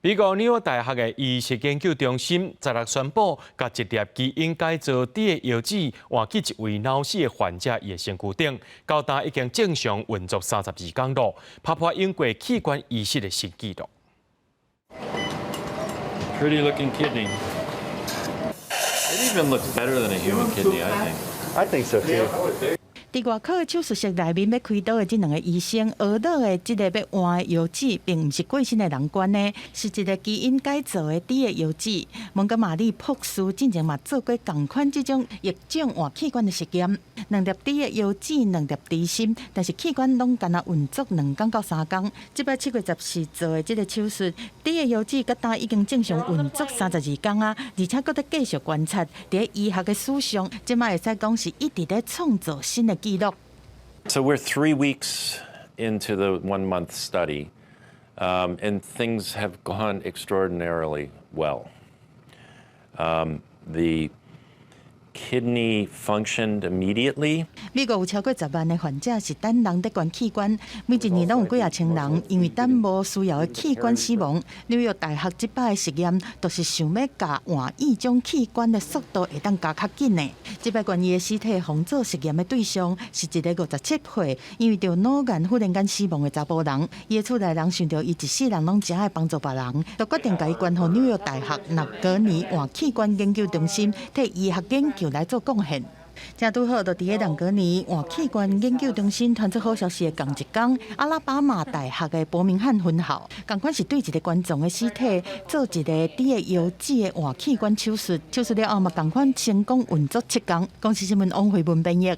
美國紐約大學的醫學研究中心十六宣布，共一粒基因改造豬的腰子換去一位腦死的患者伊的身軀頂，到今已經正常運作32工咯，拍破英國器官移植的新紀錄。 Pretty looking kidney. It even looks better than a human kidney, I think. I think so too. 佇外科手術室內面欲開刀的這兩个醫生，學到的這个欲換的腰子，並毋是過身的人捐的，是一個基因改造的豬的腰子。蒙哥馬利博士進前嘛做過仝款這種異種換器官的實驗，兩粒豬的腰子，兩粒豬心，但是器官攏干焦運作2工到3工。這擺7月14做的這个手術，豬的腰子到今已經正常運作32工啊，而且閣咧繼續觀察。佇醫學的史上，這擺會使講是一直咧創造新的紀錄。 So we're 3 weeks into the one month study, and things have gone extraordinarily well. The kidney functioned immediately. 美國有超過10萬个患者是等人咧捐器官，每一年攏有幾仔千人因為等無需要的器官死亡。紐約大學這擺的實驗，就是想欲共換異種器官的速度會當加較緊的。這擺捐伊的屍體予做實驗的對象是一个57歲，因為著腦癌忽然間死亡的查埔人。伊的厝內人想著伊一世人攏誠愛幫助別人，就決定共伊捐予紐約大學納格尼換器官研究中心，替醫學研究來做貢獻。正拄好，就佇个蘭格尼換器官研究中心傳出好消息的仝一工，阿拉巴馬大學的伯明翰分校，仝款是對一个觀眾的屍體做一个豬的腰子的換器官手術，手術了後嘛，仝款成功運作7工。公視新聞王慧文編譯。